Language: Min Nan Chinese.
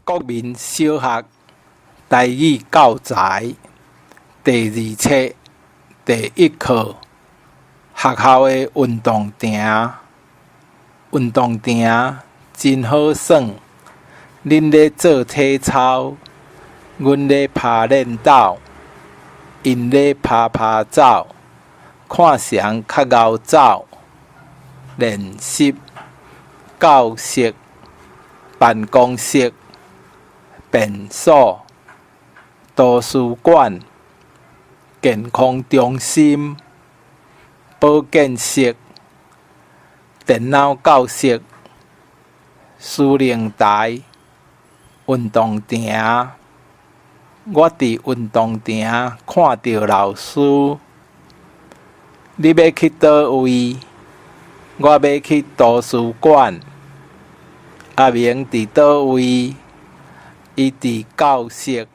國民小學台語教材第二冊第一課，學校的運動場，運動場真好耍。恁咧做體操，阮咧拍練斗，𪜶咧拍拍走，看誰較𠢕走。練習教室辦公室便所圖書館健康中心保健室電腦教室司令台運動場。我佇運動場看著老師。你欲去佗位？我欲去圖書館。阿明佇佗位？伊佇教室。